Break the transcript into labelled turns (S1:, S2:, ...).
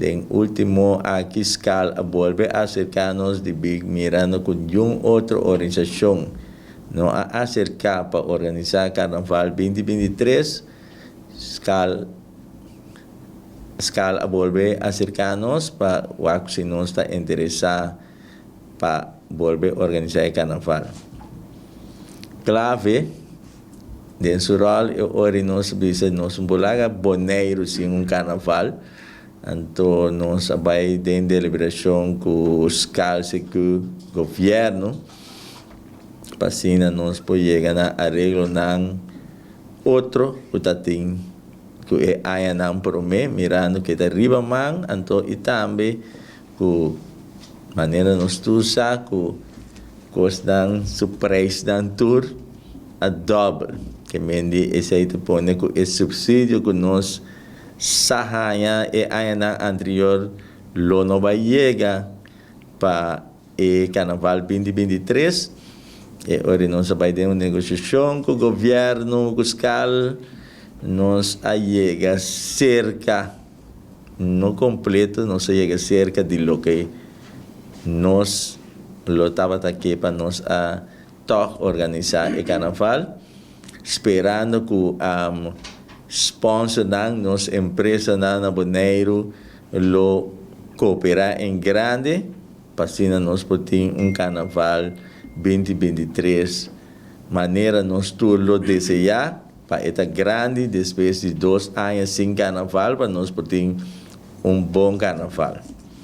S1: Den último aki Skal a bolbe aserká nos debí mirando ku niun otro organisashon no a aserká pa organisá Karnaval 2023, Skal Skal a bolbe aserká nos pa wak si nos ta interesá pa bolbe organisá e karnaval. Klave den su ròl e ora nos bisa nos no por laga Boneiru sin un karnaval, anto nos a bai den deliberashon ku Skal ku gobièrnu pa asina nos por yega na areglonan otro ku ta tin ku e añanan promé, mirando ku e ta riba man, anto i tambe ku manera nos tur sa ku kosnan su preisnan tur a dòbel. Ke men di esei ta pone ku e supsidio ku nos sa haña e añanan anterior lo no bai yega pa e karnaval 2023. E ora nos a bai den un negosiashon ku gobièrnu, ku skal, nos a yega serka. No kompleto, nos a yega serka di loke nos lo tabata ke pa nos a tòg organisá e karnaval, sperando ku sponsornan, nos empresanan na Boneiru lo kooperá en grande pa asina nos por tin un karnaval 2023 manera nos tur lo deseá. Pa e ta grandi despues di 2 aña sin karnaval pa nos por tin un bon karnaval.